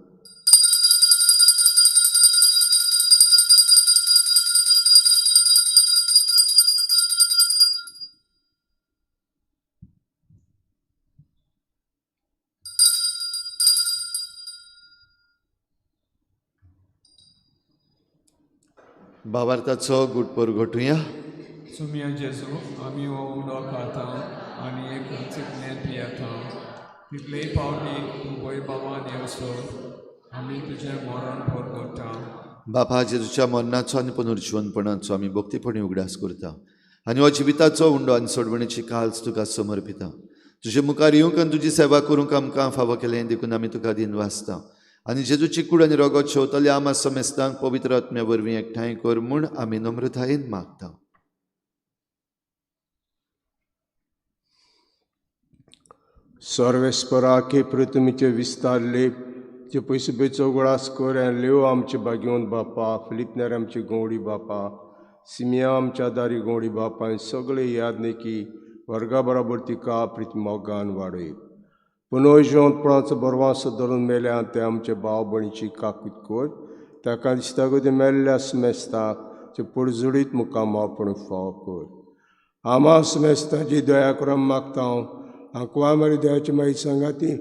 भावार्थाचो गुट परगटुया। सुमिया जेजू, आमी हो उंडो खाता आनी एक चिकलें पियेता, तितलेय पावटी तूं वैभवान येवसो आमी तुजें मरण परगट्टा। बापा, जेजूच्या मरणाचो आनी पुनर्जिवनपणाचो आमी भक्तीपणी उगडास करता आनी हो जिविताचो उंडो आनी सोडवणेची काल्स तुका समर्पिता। तुजे मुखार येवंक आनी तुजी सेवा करूंक आमकां फावो केलें देखून आमी तुका दिनवासता आनी जेजूची कूड आनी रगत शेवतल्या आमा समेस्तांक पवित्र आत्म्या वरवीं एकठांय कर म्हूण आमी नम्रतायेन मागता। सर्वेस्पराके पृथ्वीचे विस्तारले जे पयशे बेचो उगडास कर आनी लेव आमचे भाग्यवंत बापा, फिलिपनेर आमची गवडी बापा, सिमिया आमच्या दारी गवडी बापा आनी सगळे यादनेकी वर्गा बराबर तिका प्रिती मोगान वाडय। पुनर्जिवंतपणाचो बरवासो धरून मेल्या ते आमचे भाव भयणीची काकूत कर, ताका दिसता गो ते मेल्ल्या समेस्ताक ते पुरजुडीत मुखार मावपण फावो कर। आमा समेस्ताची दया करून मागता हांव, आंकवा मारी दयाची मागीर सांगाती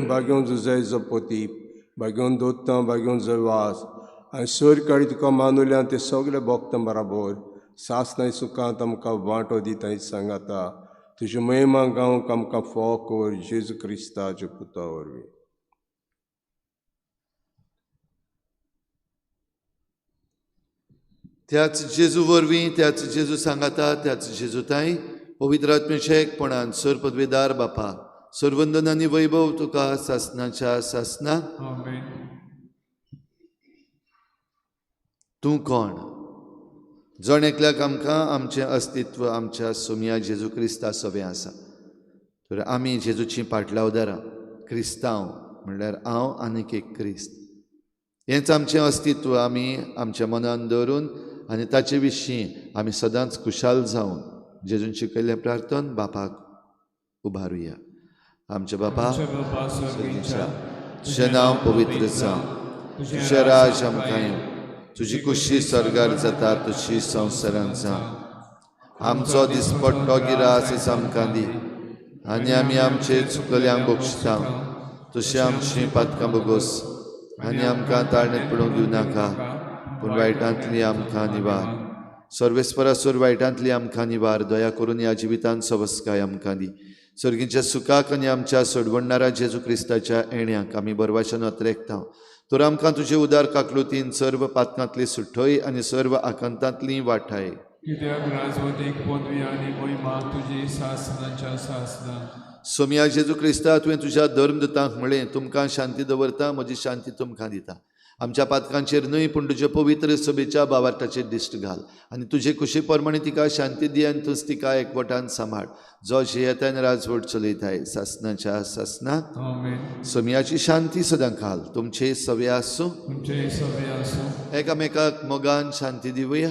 भाग्योवन जुजय जपोती, भाग्योवन दोत्तां, भाग्योवन जयवास आनी सोर काडी तुका मानुल्या ते सगळे भोगतां बराबर सासनाय सुखांत आमकां वांटो दिता सांगाता। तुजे महिमा गावंक आमकां फावो कर जेजू क्रिस्ताच्या पुता वरवीं। त्याच जेजू वरवीं, त्याच जेजू सांगाता, त्याच जेजू ताई पवित्र आत्म्याच्या एकपणान सर पदवेदार बापा, सर्वंदन आनी वैभव तुका सासनाच्या सासना। आमेन। तूं कोण? जण एकल्याक आमकां आमचें अस्तित्व आमच्या सोम्या जेजू क्रिस्ता सवें आसा। तर आमी जेजूचीं पाटलावदारां, क्रिस्तांव म्हणल्यार हांव आनीक एक क्रिस्त, हेंच आमचें अस्तित्व आमी आमच्या मनान दवरून आनी ताचे विशीं आमी सदांच खुशाल जावन जेजून शिकयल्लें प्रार्थन बापाक उबारुया। आमच्या बापा तुजें नांव पवित्र जावं, तुजें राज आमकां येवं, तुजी कुशी स्वर्गार जाता तशी संवसारांत जावं। आमचो दिसपट्टो गिरास आमकां दी आनी आमी आमचे चुकल्यांक बक्षिता तशें आमची पातकां बगोस आनी आमकां ताळणेंत पडूंक दिवं नाका पूण वायटांतली आमकां निवार. सर्वेस्परासोर वायटांतली आमकां निवार. दया करून ह्या जिवितांत सवस्काय आमकां दी. सर्गीच्या सुखाक आनी आमच्या सोडवणणारा जेजू क्रिस्ताच्या येण्याक आमी बरवाच्यान अत्रेकता. तर आमकां तुजे उदार काकलुतीन सर्व पातकांतली सुठय आनी सर्व आकांतांतली वाठाय. कित्याक राजवटीक पदवी आनी मोहिमा तुजी सासनाच्या सासना. सोमया जेजू क्रिस्ता, तुवें तुज्या धर्मदूतांक म्हळें, तुमकां शांती दवरता, म्हजी शांती तुमकां दिता. आमच्या पातकांचेर न्हय पूण तुजे पवित्र सभेच्या बावार्थाचेर दिश्ट घाल आनी तुजे कुशी प्रमाणे तिका शांती दी आनी तूंच तिका एकवटान सांबाळ, जो जियेतान राजवट चलयताय सासनाच्या सासनाक. आमेन. सोमयाची शांती सदां घाल. तुमचे सवे आसूं, तुमचे सवे आसूं. एकामेकाक मोगान शांती दिवया.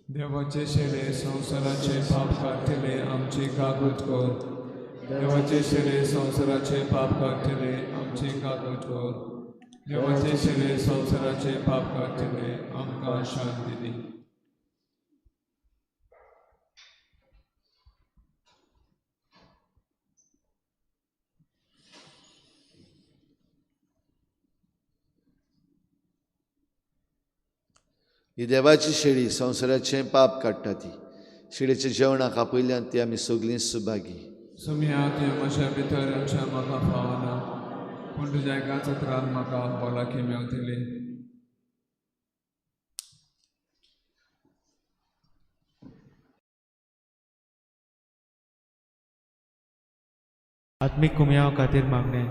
देवाचे शेरे संवसाराचे पाप काडटले आमची कागूत कर. देवाचे शेरे संवसाराचे पाप काडटले आमची कागूत कर. देवाचे शेरे संवसाराचे पाप काडटले आमकां शांती दी. ही देवाची शेळी संवसाराचें पाप काडटा. ती शेळीच्या जेवणाक आपयल्यान ती आमी सगळीं सुभागी. सोमया, तुवें म्हज्या भितर आमच्या म्हाका फावना पूण तुज्या एका सत्रान म्हाका भलायकी मेवतली. आत्मीक कुमयाव खातीर मागणें.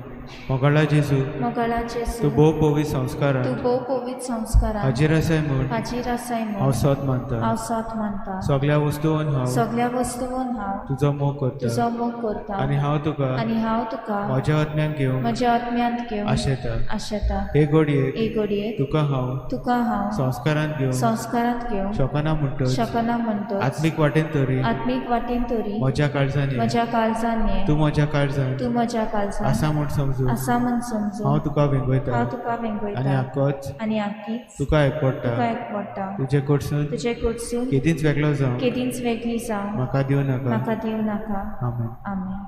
मोगाळा जेजू, मोगाळा जेजू, तूं भोव पवित्र संस्कारान, तूं भोव पवित्र संस्कारान हाजीर आसाय म्हूण, हाजीर आसाय म्हूण हांव सोद मानता, हांव सोद मानता. सगळ्या वस्तून हांव, सगळ्या वस्तून हांव तुजो मोग करता, तुजो मोग करता. आनी हांव तुका, आनी हांव तुका म्हज्या आत्म्यांत घेवंक, म्हज्या आत्म्यांत घेवंक आशेता, आशेता. हे घडयेक, हे घडयेक तुका हांव, तुका हांव संस्कारांत घेवंक, संस्कारांत घेवंक शकना म्हणटच, शकना म्हणटच आत्मीक वाटेन तरी, आत्मीक वाटेन तरी म्हज्या काळजान, म्हज्या काळजान ये, तूं म्हज्या काळजान, तूं म्हज्या काळजान आसा म्हूण समजून, आसा म्हूण समजून हांव तुका वेंगयता, हांव तुका वेंगयता. आनी आकोच, आनी आकीच तुका एकवडटा, तुका एकवडटा. तुजे कडसून, तुजे कडसून केदींच वेगळो जावं, केदींच वेगळी जावं म्हाका दिवं नाका, म्हाका दिवं नाका. आमेन. आमेन.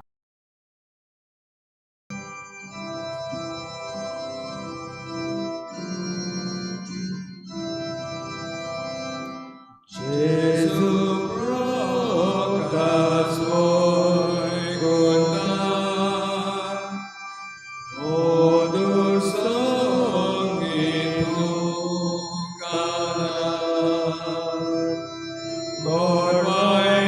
Lord, my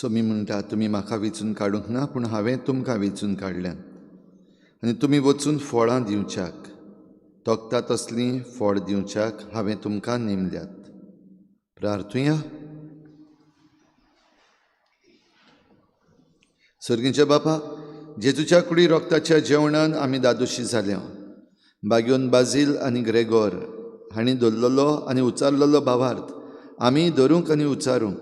सोमी म्हणटा, तुमी म्हाका वेंचून काडूंक ना, पूण हांवें तुमकां वेंचून काडल्यात आनी तुमी वचून फळां दिवच्याक, तोखता तसलीं फळ दिवच्याक हांवें तुमकां नेमल्यात. प्रार्थुया. सर्गींच्या बापा, जेजूच्या कुडी रोगताच्या जेवणान आमी दादोशी जाल्या. बाग्योन बाजील आनी ग्रेगोर हांणी धरलेलो आनी उचारलेलो भावार्थ आमी धरूंक आनी उचारूंक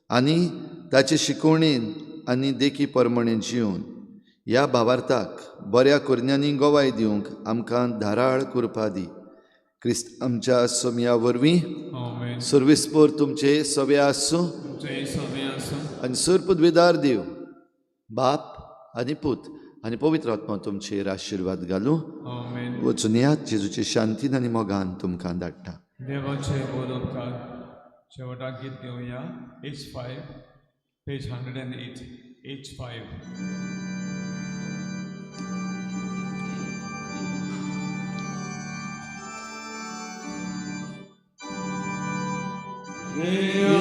आनी ताचे शिकवणेन आनी देखी परमणें जिवन ह्या भावार्थाक बऱ्या करण्यांनी गवाय दिवंक आमकां धाराळ कृपा दी. क्रिस्त आमच्या सोमया वरवीं. सर्विसपोर तुमचे सवे आसूं आनी सर पदवेदार देव बाप आनी पूत आनी पवित्र आत्मा तुमचेर आशिर्वाद घालूं. वचून यात, जेजूचे शांतीन आनी मोगान तुमकां धाडटा. देवाचे बोध उपकार. शेवटाक गीत घेवया. H5, page 108, H5. Yeah.